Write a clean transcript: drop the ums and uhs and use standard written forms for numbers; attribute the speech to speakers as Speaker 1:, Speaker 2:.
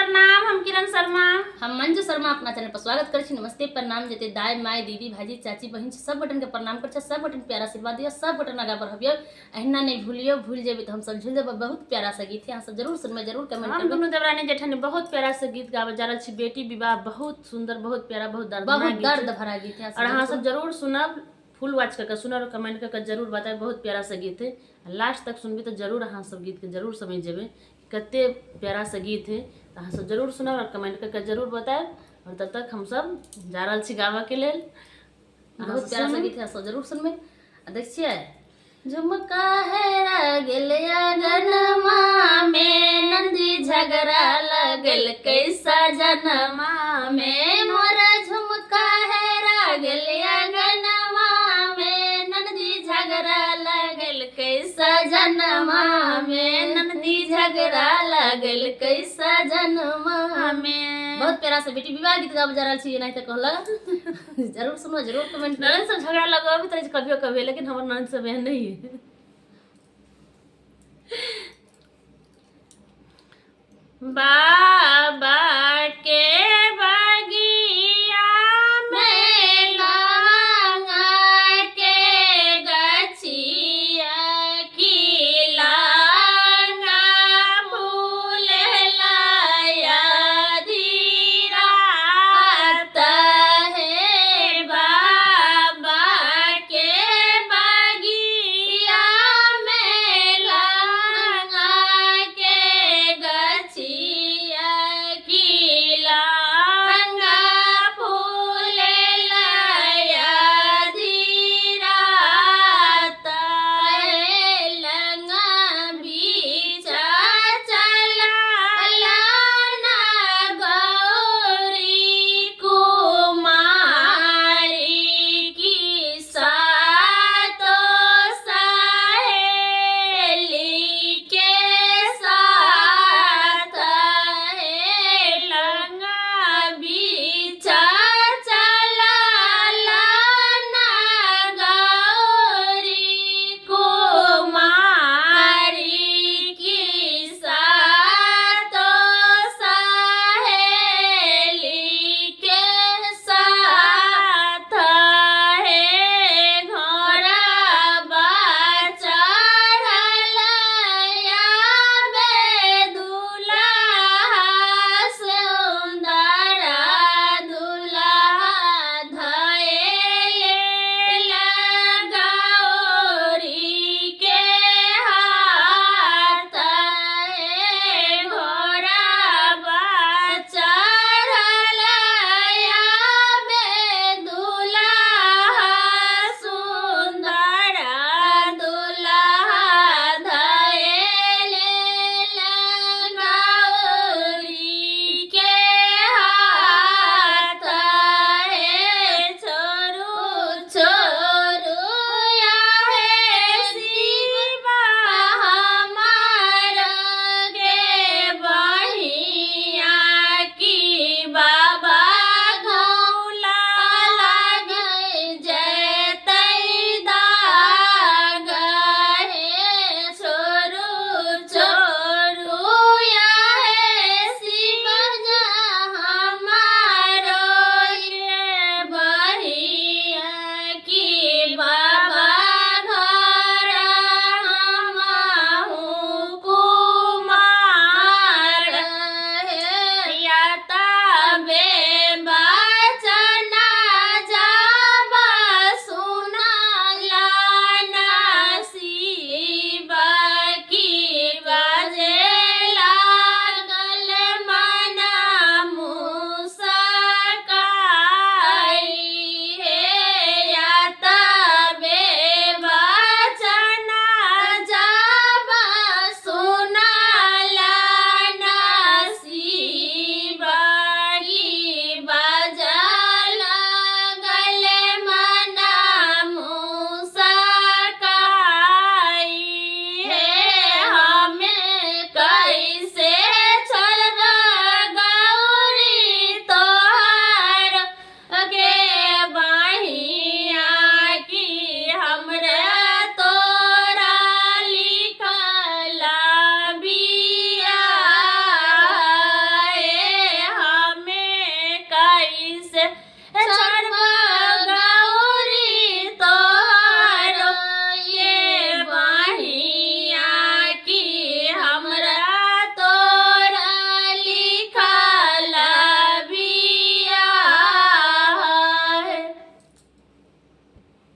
Speaker 1: प्रणाम। हम किरण शर्मा,
Speaker 2: हम मंजू शर्मा अपना चैनल पर स्वागत करै छी। नमस्ते, प्रणाम। जते दाय, my, दीदी, भाजी, चाची, बहिन छी, सब गोटन के प्रणाम करै छी। सब गोटन प्यारा आशीर्वाद दियौ, सब गोटन आगा बढ़बियौ। अहिना नहि भूलियौ, भूल जेबै तऽ हम सब झूल जेबै। बहुत प्यारा सा गीत है, अहाँ सब जरूर सुनबै, जरूर कमेंट
Speaker 1: हम
Speaker 2: करबै।
Speaker 1: दुनू देवरानी जेठानी बहुत प्यारा से गीत गाबे जा रहल छी। बेटी विवाह बहुत सुंदर, बहुत प्यारा, बहुत दर्दनाक
Speaker 2: बहुत
Speaker 1: गीत
Speaker 2: दर्द
Speaker 1: छै।
Speaker 2: भरा गीत है।
Speaker 1: और अहाँ सब जरूर सुनब, फुल वॉच करके सुनब और कमेंट करके जरूर बताएब। बहुत प्यारा सा गीत है, लास्ट तक सुनबी तऽ जरूर अहाँ सब गीत के जरूर समझ जेबै कते प्यारा सा गीत है। तऽ अहाँ सब जरूर सुनब और कमेंट करके जरूर बताएब। और तब तक हम सब जा रहल छी गाबऽ के लेल। अहाँ
Speaker 2: बहुत
Speaker 1: सब
Speaker 2: प्यारा सा
Speaker 1: सुनू।
Speaker 2: गीत है, सब जरूर सुनबै। आ देख छियै, झुमका हेरा गेल अगनमा में, नंदी झगड़ा लगल कैसा जनमा में। मोरा झुमका हेरा गेल अगनमा में, नंदी झगड़ा लगल कैसा जनमा में, नंदी झगड़ा लगल कैसा जनमा
Speaker 1: में।
Speaker 2: बहुत प्यारा से बेटी विवाह गीत गाबे जा रहल छी, एनाहिते कहलक। जरूर सुनो, जरूर कमेंट।
Speaker 1: ननद सब झगड़ा लगबैत रहै छै कभियो कभियो, लेकिन हमर ननद सब एहन नहीं है। बाबूजी